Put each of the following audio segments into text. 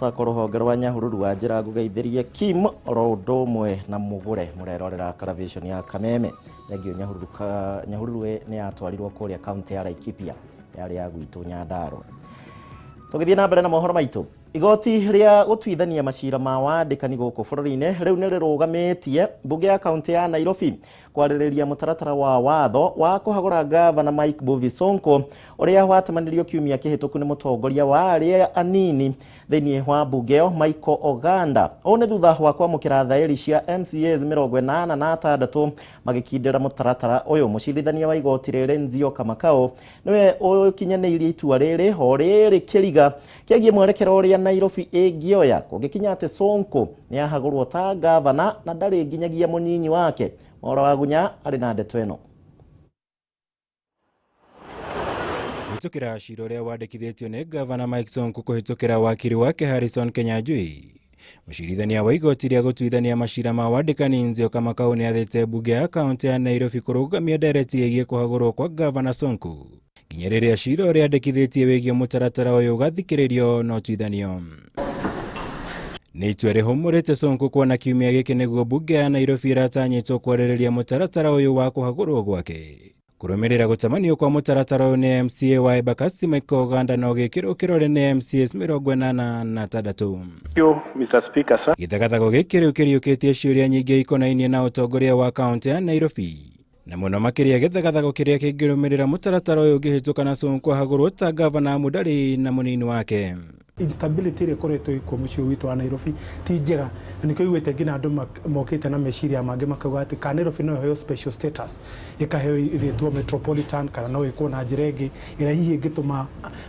Sacco rũhonge rwa Nyahururu wa njĩra ngũgeithĩrie Kim oro ũndũ ũmwe na mũgũre mũrerorera Caravision ya Kameme. Thengio Nyahururu, Nyahururu nĩ yatwarirwo kũrĩa kaunti ya Laikipia yarĩ ya gwitũ Nyandarua. Tũgĩthiĩ na mbere na mohoro maitũ, igoti rĩa gũtuithania macira ma wandĩkani gũkũ bũrũri-inĩ rĩu nĩ rĩrũgamĩtie mbunge ya kaunti ya Nairobi kwarĩrĩria mũtaratara wa watho wa kũhagũra gavana Mike Mbuvi Sonko ũrĩa watemanirio kiumia kĩhĩtũku nĩ mũtongoria wa arĩa anini thĩinĩ wa mbunge ĩyo Michael Oganda. Ũũ nĩ thutha wa kwamũkĩra thaĩri cia MCAs 86 magĩkindĩra mũtaratara ũyũ. Mũcirithania wa igoti rĩrĩ Nzioka Makau nĩwe ũkinyanĩirie itua rĩrĩ o rĩrĩ kĩriga kĩgiĩ mwerekero ũrĩa Nairobi ĩngĩoya kũngĩkinya atĩ Sonko nĩ ahagũrwo ta gavana na ndarĩ nginyagia mũnyinyi wake. Mwaura wa Gunya arĩ na ndeto ĩno. Kũhĩtũkĩra cira ũrĩa wandĩkithĩtio nĩ gavana Mike Sonko kũhĩtũkĩra wakiri wake Harrison Kenyanjui, mũcirithania wa igoti rĩa gũtuithania macira ma wandĩkani Nzioka Makau nĩ athĩte mbunge ya kaunti ya Nairobi kũrũgamia ndereti ĩgiĩ kũhagũrwo kwa gavana Sonko nginya rĩrĩa cira ũrĩa andĩkithĩtie wĩgiĩ mũtaratara ũyũ ũgathikĩrĩrio na ũtuithanio. Nĩ itua rĩhũmũrĩte Sonko kuona kiumia gĩkĩ nĩguo mbunge ya Nairobi ĩratanyĩtwo kwarĩrĩria mũtaratara ũyũ wa kũhagũrwo gwake. Kũrũmĩrĩra gũcemanio kwa mũtaratara ũyũ nĩ MCA wa Embakasi Michael Oganda na ũgĩkĩrwo kĩrore nĩ MCAs 86. Thank you, Mr. Speaker, sir. Gĩthagathago gĩkĩ rĩu kĩriũkĩtie ciũria nyingĩ ikonainie na ũtongoria wa kaunti ya Nairobi na mũno makĩria gĩthagathago kĩrĩa kĩngĩrũmĩrĩra mũtaratara ũyũ ũngĩhĩtũka na Sonko ahagũrwo ta gavana amu ndarĩ na mũnini wake. Instability ĩrĩa ĩkoretwo ĩkuo mũciĩ witũ wa Nairobi ti njega, na nĩkĩo iguĩte nginya andũ mokĩte na meciria mangĩ makauga atĩ kana Nairobi no ĩheo special status, ĩkaheo ĩgĩtwo metropolitan, kana no ĩkwo na njĩra ĩngĩ ĩrĩa hihi ĩngĩtũma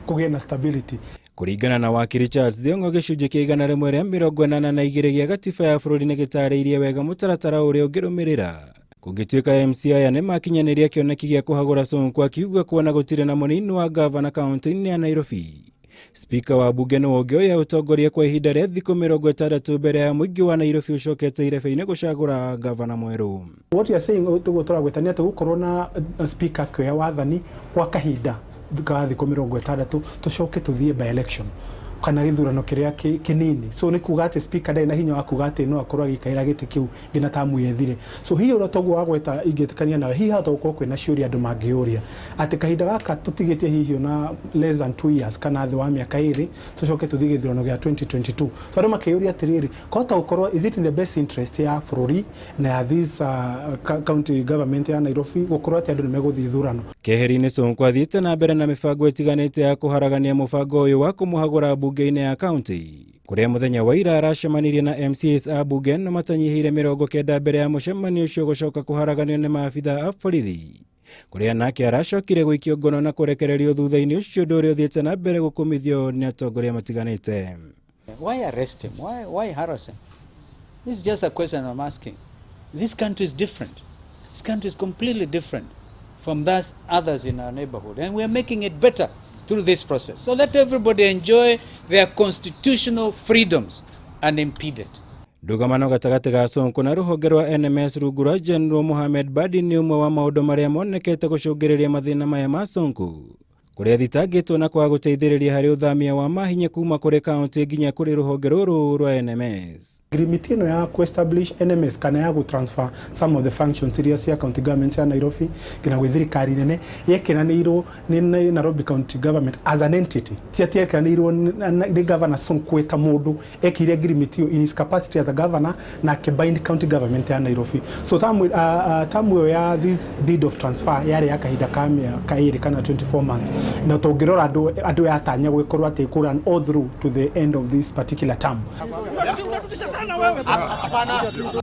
kũgĩe na stability. Kũringana na wakiri Charles Thiong'o, gĩcunjĩ kĩa 182 gĩa gatiba ya bũrũri nĩ gĩtarĩirie wega mũtaratara ũrĩa ũngĩrũmĩrĩra kũngĩtuĩka MCA aya nĩ makinyanĩria kĩoneki gĩa kũhagũra Sonko, akiuga kuona gũtirĩ na mũnini wa gavana kaunti-inĩ ya Nairobi. Spika wa bunge nĩwe ũngĩoya ũtongoria kwa ihinda rĩa thikũ 60 mbere ya mũingĩ wa Nairobi ũcokete irebe-inĩ gũcagũra gavana mwerũ. What you are saying, tũguo tũragwĩta nĩ atĩ gũkorwo na speaker akĩoya wathani kwa kahinda ka thikũ 60, tũcoke tũthiĩ by election kana gĩthurano kĩrĩa kĩnini. So nĩ kuga atĩ speaker ndarĩ na hinya wa kuga atĩ no akorwo agĩikaira gĩtĩ kĩu nginya tamu ĩthire. So hihi ũrĩa toguo wagweta ingĩtĩkania nawe, hihi hahota gũkorwo kwĩna ciũria andũ mangĩũria atĩ kahinda gaka tũtigĩtie hihi ona less than 2 years kana thĩ wa mĩaka 2 tũcoke tũthiĩ gĩthurano gĩa 2022. So andũ makĩũria atĩrĩrĩ, kwahota gũkorwo is it in the best interest ya bũrũri na ya this county government ya Nairobi gũkorwo atĩ andũ nĩ megũthiĩ ithurano. Keheri-inĩ Sonko athiĩte na mbere na mĩbango ĩtiganĩte ya kũharagania mũbango ũyũ wa kũmũhagũra mbunge-inĩ ya kaunti, kũrĩa mũthenya wa ira aracemanirie na MCAs a mbunge na matanyihĩire 90 mbere ya mũcemanio ũcio gũcoka kũharaganio nĩ maabitha a borithi, kũrĩa nake aracokire gũikio ngono na kũrekererio thutha-inĩ ũcio, ũndũ ũrĩa ũthiĩte na mbere gũkũmithio nĩ atongoria matiganĩte. Why arrest him? Why harass him? This is just a question I'm asking. This country is different. This country is completely different from those others in our neighborhood, and we are making it better through this process. So let everybody enjoy their constitutional freedoms unimpeded. Ndũgamano gatagatĩ ga Sonko na rũhonge rwa NMS rungu rwa General Mohamed Badi nĩ ũmwe wa maũndũ marĩa monekete gũcũngĩrĩria mathĩna maya ma Sonko, kũrĩa thitangĩtwo na kwaga gũteithĩrĩria harĩ ũthamia wa mahinya kuma kũrĩ kaunti nginya kũrĩ rũhonge rũrũ rwa NMS. Agreement ĩno ya ku-establish NMS kana ya gũ-transfer some of the functions iria cia county government ya Nairobi nginya gwĩ thirikari nene yekiranĩirwo nĩ Nairobi county government as an entity, ti atĩ yekiranĩirwo nĩ governor Sonko ta mũndũ. Ekire agreement ĩyo in his capacity as a governor na akĩbind county government ya Nairobi. So tamu ĩyo ya this deed of transfer yarĩ ya kahinda ka mĩaka 2 kana 24 months, na tũngĩrora andũ yatanya gwĩkorwo atĩ ĩkũ run all through to the end of this particular term.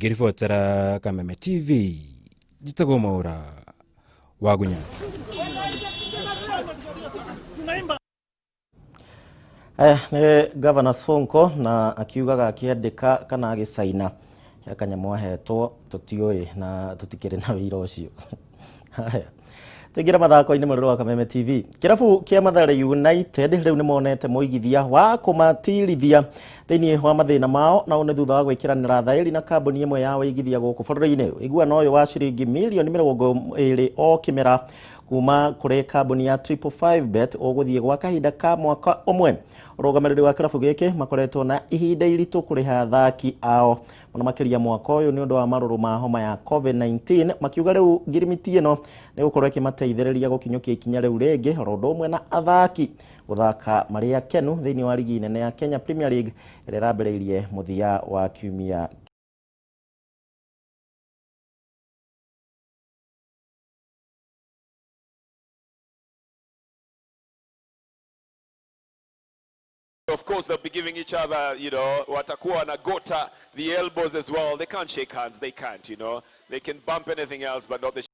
Ngĩribotera Kameme TV, njĩtagwo Mwaura wa Gunya. Aya nĩ Governor Sonko na akiugaga akĩandĩka kana agĩcaina he kanyamũ ahetwo tũtiũĩ na tũtikĩrĩ na wĩira ũcio. Haya, tũingĩre mathako-inĩ mũrĩro wa Kameme TV. Kĩrabu kĩa Mathare United rĩu nĩ monete mũigithia wa kũmatirithia thĩinĩ wa mathĩna mao, na ũũ nĩ thutha wa gwĩkĩranĩra thaĩri na kambuni ĩmwe ya wĩigithia gũkũ bũrũri-inĩ. Ũiguano ũyũ wa ciringi mirioni 20 o kĩmera kuma kũrĩ kambuni ya 555 Bet ũgũthiĩ gwa kahinda ka mwaka ũmwe. Ũrũgamĩrĩri wa kĩrabu gĩkĩ makoretwo na ihinda iritũ kũrĩha athaki ao mũno makĩria mwaka ũyũ nĩ ũndũ wa marũrũ ma homa ya COVID-19, makiuga rĩu ngirimiti ĩno nĩ gũkorwo ĩkĩmateithĩrĩria gũkinyũkia ikinya rĩu rĩngĩ, oro ũndũ ũmwe na athaki gũthaka marĩ akenu thĩinĩ wa rigi nene ya Kenya Premier League ĩrĩa ĩrambĩrĩirie mũthia wa kiumia. Of course, they'll be giving each other, watakuwa na gota, the elbows as well. They can't shake hands. They can't. They can bump anything else, but not the